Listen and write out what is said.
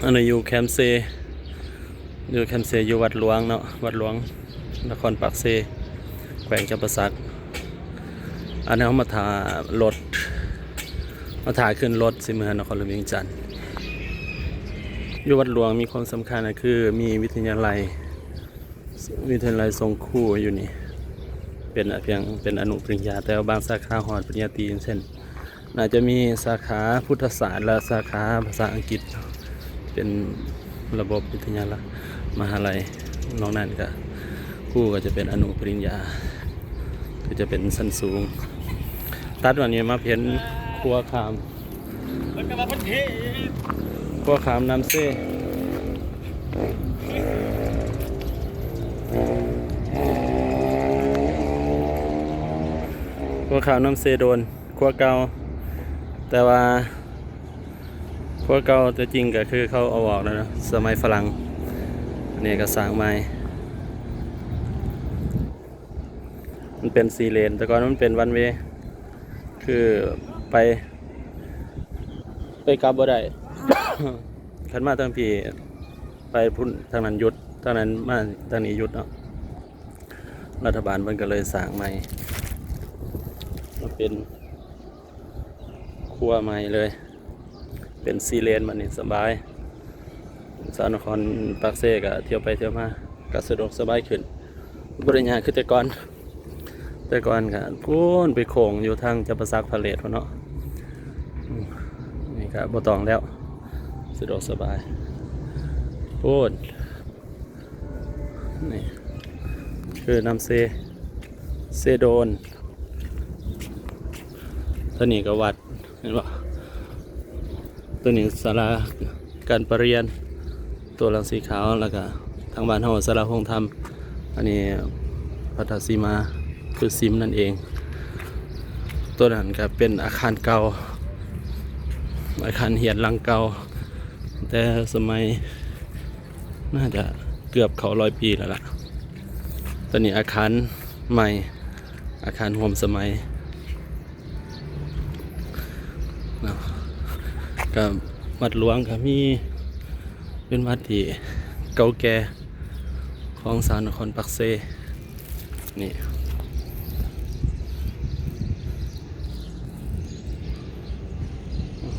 ອັນນີ້ຢູ່ແຄມເຊ ຢູ່ແຄມເຊ ຢູ່ວັດຫຼວງເນາະ ວັດຫຼວງນະຄອນປາກເຊ ແຂວງຈຳປາສັກ. ອັນນີ້ເຮົາມາຖ້າລົດ ມາຖ້າຂຶ້ນລົດຊິເມືອນະຄອນຫຼວງວຽງຈັນ. ຢູ່ວັດຫຼວງມີຄວາມສຳຄັນກໍຄືມີວິທະຍາໄລ ວິທະຍາໄລສົ່ງຄູຢູ່ນີ້ ເປັນພຽງ ເປັນອະນຸປະລິນຍາ ແຕ່ວ່າບາງສາຂາຮອດປະລິນຍາຕີ ເຊັ່ນ ໜ້າຈະມີສາຂາພຸດທະສາດ ແລະ ສາຂາພາສາອັງກິດ ເປັນລະບົບວິທະຍາມະຫາໄລ. ນອກນັ້ນກະ ຄູກໍຈະເປັນອະນຸປະລິນຍາ ກໍຈະເປັນຊັ້ນສູງ. ຕັດມານີ້ມາເຫັນຂົວຂ້າມ ເພິ່ນກໍວ່າເພິ່ນເທ ຂົວຂ້າມນ້ຳເຊ ຂົວຂ້າມນ້ຳເຊໂດນ ຂົວເກົ່າ ແຕ່ວ່າຂົວເກົ່າແທ້ຈິງກໍຄືເຂົາເອົາອອກແລ້ວເນາະ ສະໄໝຝຣັ່ງ. ອັນນີ້ກໍສ້າງໃໝ່ ມັນເປັນສີ່ເລນ ແຕ່ກ່ອນມັນເປັນວັນເວ ຄືໄປ ໄປກັບບໍ່ໄດ້ ຄັນມາທາງພີ້ ໄປພຸ້ນ ທາງນັ້ນຢຸດ ທາງນັ້ນມາທາງນີ້ຢຸດເນາະ. ລັດຖະບານເພິ່ນກໍເລີຍສ້າງໃໝ່ ມາເປັນຂົວໃໝ່ເລີຍ ເປັນສີ່ເລນ ບັດນີ້ສະບາຍ. ຊາວນະຄອນປາກເຊກໍທ່ຽວໄປທ່ຽວມາ ກໍສະດວກສະບາຍຂຶ້ນ ບໍ່ໄດ້ຍາກຄືແຕ່ກ່ອນ. ແຕ່ກ່ອນກໍພຸ້ນໄປໂຄ້ງຢູ່ທາງຈຳປາສັກ ພະເລດພຸ້ນເນາະ. ອືມ ນີ້ກໍບໍ່ຕ້ອງແລ້ວ ສະດວກສະບາຍພຸ້ນ. ນີ້ຄືນ້ຳເຊ ເຊໂດນ. ຕົວນີ້ກໍວັດ ເຫັນບໍ່? ຕົວນີ້ສາລາການປະຮຽນ ຕົວຫຼັງສີຂາວ ແລ້ວກະທາງບ້ານເຮົາສາລາໂຮງທຳ. ອັນນີ້ພັດທະສີມາ ຄືສິມນັ້ນເອງ. ຕົວນັ້ນກະເປັນອາຄານເກົ່າ ອາຄານຮຽນຫຼັງເກົ່າ ແຕ່ສະໄໝ ໜ້າຈະເກືອບເຂົ້າຮ້ອຍປີແລ້ວລະ. ຕົວນີ້ອາຄານໃໝ່ ອາຄານຮ່ວມສະໄໝເນາະ. ກໍວັດຫຼວງກໍມີ ເປັນວັດທີ່ເກົ່າແກ່ຂອງຊາວນະຄອນປາກເຊ. ນີ້